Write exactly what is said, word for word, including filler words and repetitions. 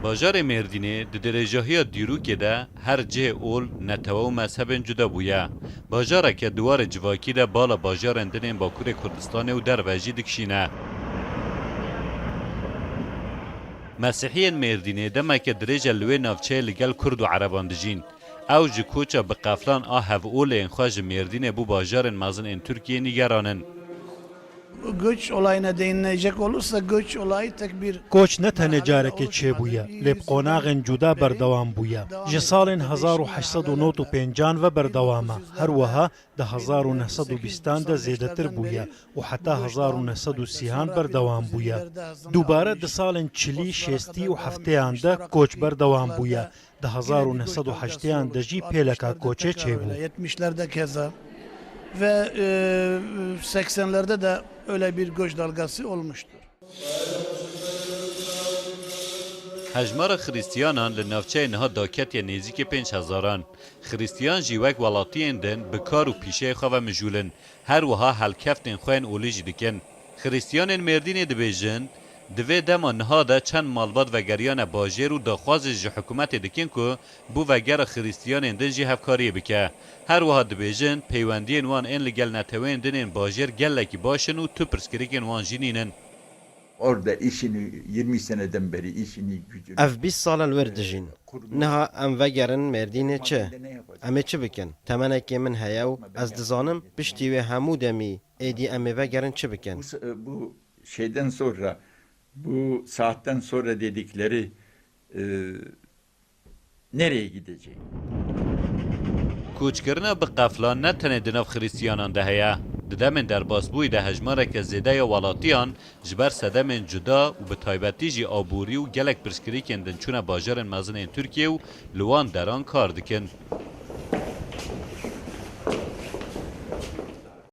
Bajarê Mêrdînê di dirêjahiya dîrokê de her cihê ol, netewe û mezhebên cuda bûye. Bajareke di warê civakî de bala bajarên din ên Bakurê Kurdistanê û derve jî dikişîne. Mesîhiyên Mêrdînê demeke dirêj e li wê navçeyê li gel Kurd û Ereban dijîn. Ew ji koça bi qeflan a hev-olê yên xwe ji Mêrdînê bo bajarên mezin ên Tirkiyê nîgeran in. Göç olayına değinecek olursa göç olayı tek bir Koç ne tenê carekê çêbûye, lê bi qonaxên cuda berdewam bûye. Ji salên hezar û heşt sed û nod û pêncan ve berdewam e. Her wiha di hezar û neh sed û bîstan de zêdetir bûye û heta hezar û neh sed û sîhan berdewam bûye. Dubare di salên çilî, şêstî û hefteyan de koç berdewam bûye. Di hezar û neh sed û heştêyan de jî pêleka koçê çêbû. Yetmişlerde keza ve e, seksenlerde de öyle bir göç dalgası olmuştur. Hejmara Xristiyanan li navçeyê niha daketiye nêzîkî pênc hezaran. Xristiyan jî wek welatiyên din bi kar û pîşeyê xwe ve mijûl in. Her wiha helkeftên xwe yên olî jî dikin. Xristiyanên Mêrdînê dibêjin, di vê dema niha de çend malbat vegeriyane bajêr û daxwazê ji hikûmetê dikin ku bo vegera Xristiyanên din jî hevkariyê bike. Her wiha dibêjin, peywendiyên wan ên li gel neteweyên din ên bajêr gelekî baş in û tu pirsgirêkên wan jî nînin. Orada işini yirmi seneden beri işini gücünü Ev bîst sal e li wir dijîn. Niha em vegerin Mêrdînê çi? Em ê çi bikin? Temenekê min heye û ez dizanim piştî wê hemû demî êdî em ê vegerin çi bikin? bu, bu şeyden sonra, bu saatten sonra dedikleri e, nereye gidecek? Koçkirina bi qeflan ne tenê di nav Xristiyanan de heye. Di demên derbasbûyî de hejmareke zêde ya welatiyan ji ber sedemên cuda û bi taybetî jî aborî û gelek pirsgirêkên din çûne bajarên mezin ên Tirkiyê û li wan deran kar dikin.